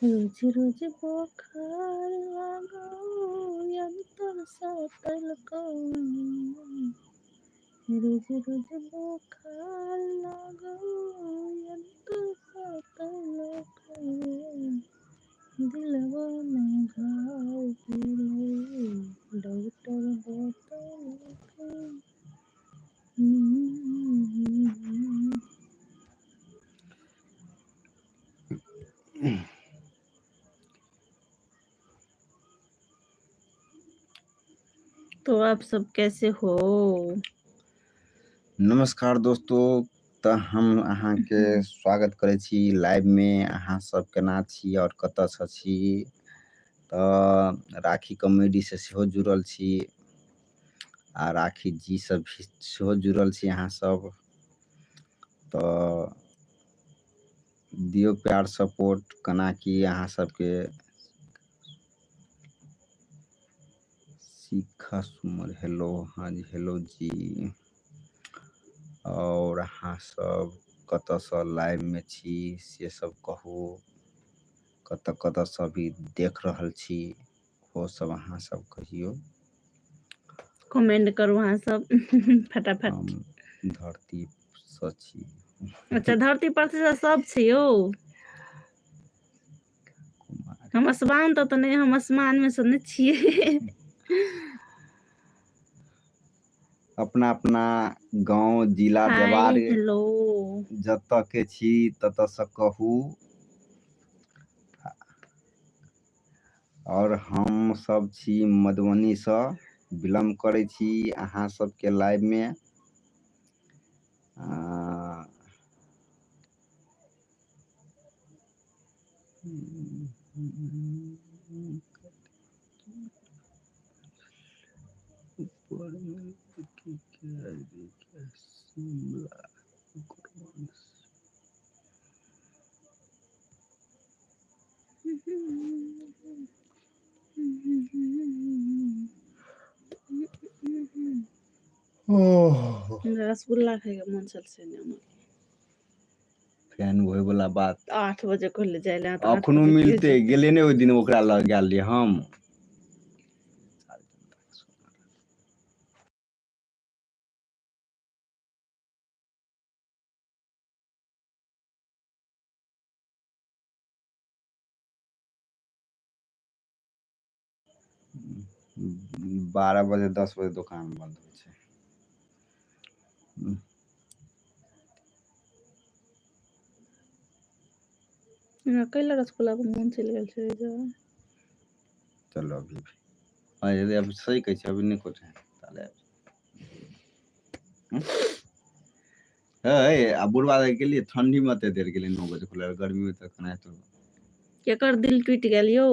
रोज रोज बोखार लागो अंतर सटल कौआ। रोज रोज बोखार लागो अंतर सटल कौआ। दिलवा में घाव भेलै डॉक्टर बतौलकै। तो आप सब कैसे हो? नमस्कार दोस्तों, तऽ हम अहाँके स्वागत करै छी लाइवमे। अहाँ सब केना छी आओर कतऽसँ छी? तऽ राखी कॉमेडीसँ सेहो जुड़ल छी आ राखी जी सब भी सेहो जुड़ल छी अहाँ सब। तऽ दियौ प्यार सपोर्ट। केना की अहाँ सबके शिखा सुमन हेलो, हाँ जी हेलो जी। आओर अहाँ सब कतऽसँ लाइवमे छी से सब कहू। कतऽ कतऽसँ भी देख रहल छी ओ सब अहाँ सब कहियौ। कमेंट करू अहाँ सब फटाफट। हम धरतीसँ छी। अच्छा, धरती पर से सब छी यौ। कुमार हम आसमान तऽ नहि, हम आसमान मे से नहि छियै। अपना अपना गाँव जिला हाय जवार हेलो। जतऽ के छी ततऽसँ कहू। आओर हम सब छी मधुबनीसँ बिलोंग करै छी अहाँ सबके लाइवमे। आ शिमला। हमरा रसगुल्ला खायके मन छल से नहि। फैन होय वाला बात। 8 बजे कहले जाय ले तऽ 8 अखनो बजे के मिलते जेतै? गेलै ने ओहि दिन ओकरा लग गेल रहियै हम। 12 बजे 10 बजे दोकान बन्द होइ छै। हमरा कैला रसगुल्ला के मोन चलि गेल छै जे। चलो अभी भी अरे अभी सही कहै छै, अभी नहि कुछ है ताले। है आ बुढ़बा गेलियै ठंडी मे एते देर गेलै 9 बजे खुलल, गर्मी मे तऽ केना हेतौ। केकर दिल टूटि गेल यौ?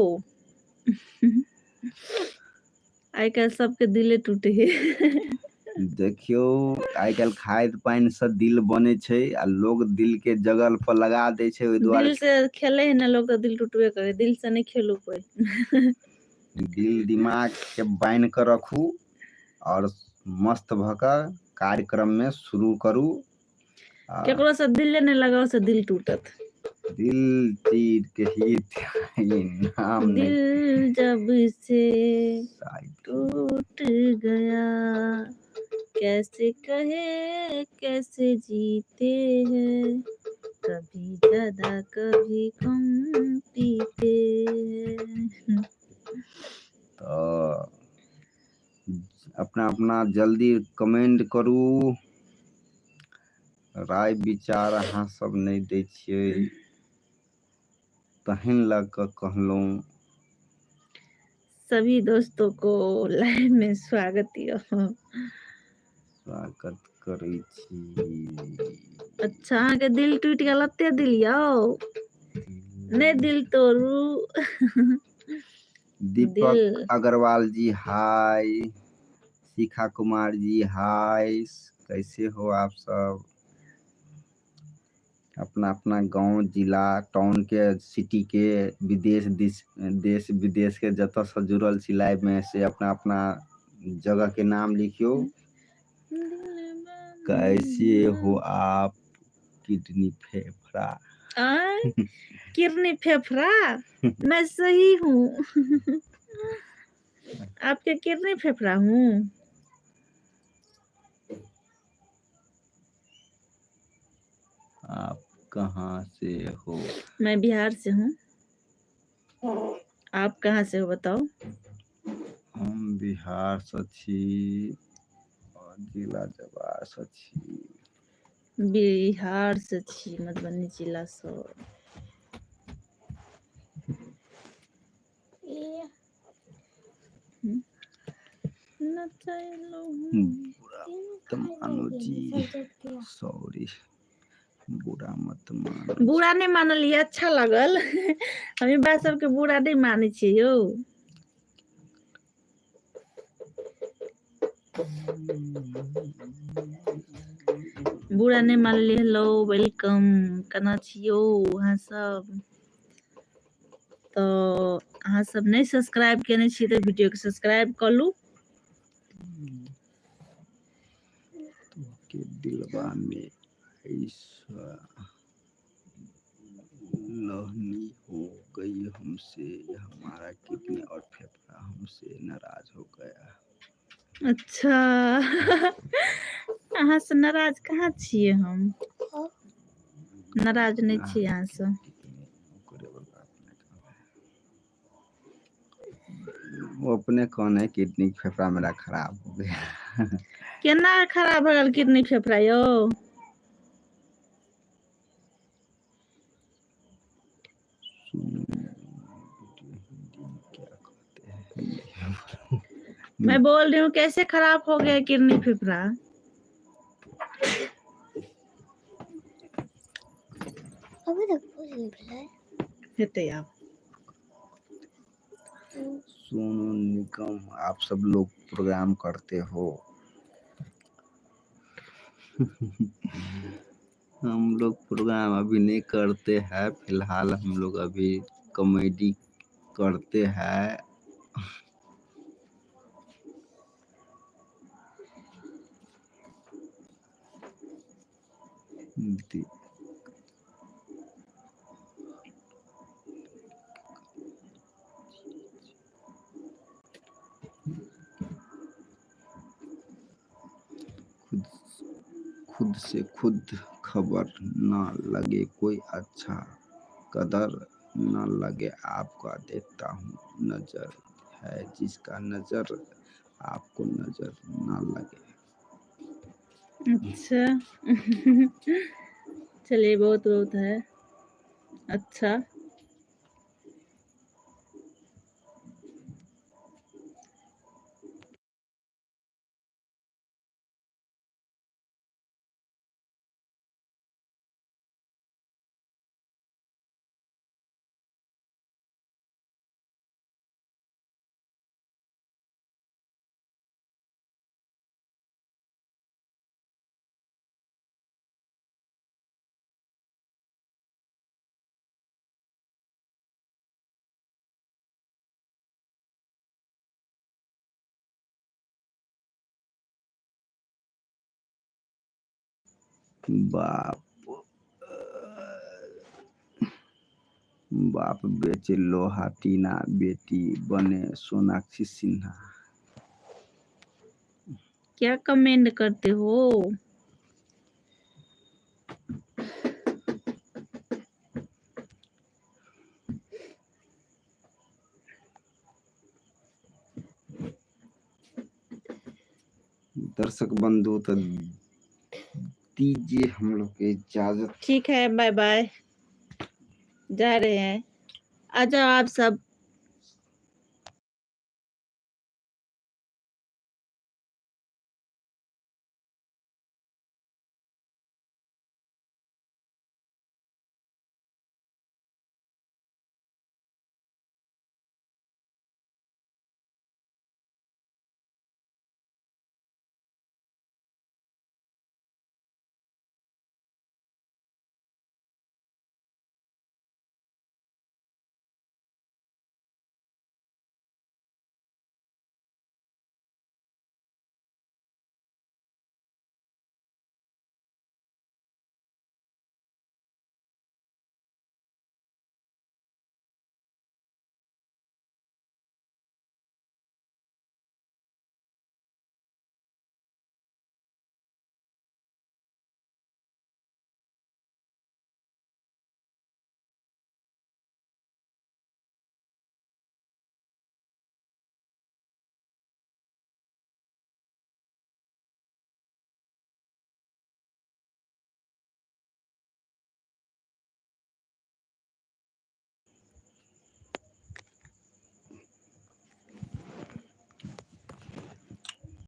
आइ काल्हि सबके दिले टूटे हे। देखियौ, आइ काल्हि खाद पानि से दिल बनै छै आ लोग दिल के जगल पर लगा दै छै ओहि दुआरे। दिल से खेले है ने लोग तऽ दिल टूटबे करे, दिल से नहि खेलू कोइ। दिल दिमाग के बान्हि कऽ रखू आओर मस्त भऽ कऽ कार्यक्रममे शुरू करू। आ केकरो से दिले नहि लगाओ से दिल टूटत। दिल चीर के ही नाम नहि। दिल जब से साइड टूट गया कैसे कहे कैसे जीते हैं, कभी ज्यादा कभी कम पीते हैं। तऽ अपना अपना जल्दी कमेंट करू। राय विचार अहाँ सब नहि दै छियै तहन लऽ कऽ कहलहुँ। सभी दोस्तों को लाइव में स्वागत यो। स्वागत करै छी। अच्छा, अहाँके दिल टूटि गेल? एते दिल यौ नहि, दिल तोड़ू। दीपक दिल अग्रवाल जी हाय, शिखा कुमार जी हाय, कैसे हो आप सब? अपना अपना गाँव जिला टाउन के सिटी के विदेश दिस देश विदेश के जतऽसँ जुड़ल छी लाइव मे से अपना अपना जगह के नाम लिखियौ। कैसे हो आप? किडनी फेफड़ा। आय किडनी फेफड़ा मैं सही हूँ। आपके किडनी फेफड़ा हूँ। आप कहाँ से हो? मैं बिहार से हूँ। आप कहाँ से हो बताओ? हम बिहार सँ छी और जिला जवार सँ छी। बिहार से छी, मधुबनी जिला सँ। हम्म। बुरा मत मानो जी, सॉरी, बुरा मत मानो जी। बुरा नहि मानलियै, अच्छा लागल। हम ई बात सबके बुरा नहि मानै छियै यौ। बुरा नहि मानलियै। हेलो welcome, केना छी यौ अहाँ सब? तऽ अहाँ सब नहि सब्सक्राइब केने छी तऽ वीडियो के सब्सक्राइब कऽ लू। के दिलवा में ऐसा लहनी हो गई हमसे, हमारा किडनी और फेफड़ा हमसे नाराज हो गया। अच्छा, अहाँ से नाराज कहाँ छियै हम? नाराज नहि छियै अहाँ सँ। वो अपने कौन है, किडनी फेफड़ा मेरा खराब हो गया। केना खराब भऽ गेल किडनी फेफड़ा यौ? सुनो हिंदी में क्या कहते हैं, हिंदी में बोलो। मैं बोल रही हूँ कैसे खराब हो गया किडनी फेफड़ा? अभी तक पूछ नहीं भेलै। हेतै आब। सोनू निगम, आप सब लोग प्रोग्राम करते हो? हम लोग प्रोग्राम अभी नहीं करते हैं, फिलहाल हम लोग अभी कॉमेडी करते हैं। खुद खुद से खुद खबर न लगे, कोई अच्छा कदर न लगे आपका, देखता हूँ नजर है जिसका नजर आपको नजर न लगे। अच्छा, चलिए बहुत बहुत है। अच्छा, बाप बाप बेचे लोहा टीना, बेटी बने सोनाक्षी सिन्हा। क्या कमेंट करते हो? दर्शक बंधु तो दीजिए हम लोग के इजाजत। ठीक है, बाय बाय, जा रहे हैं। आ जाओ आप सब।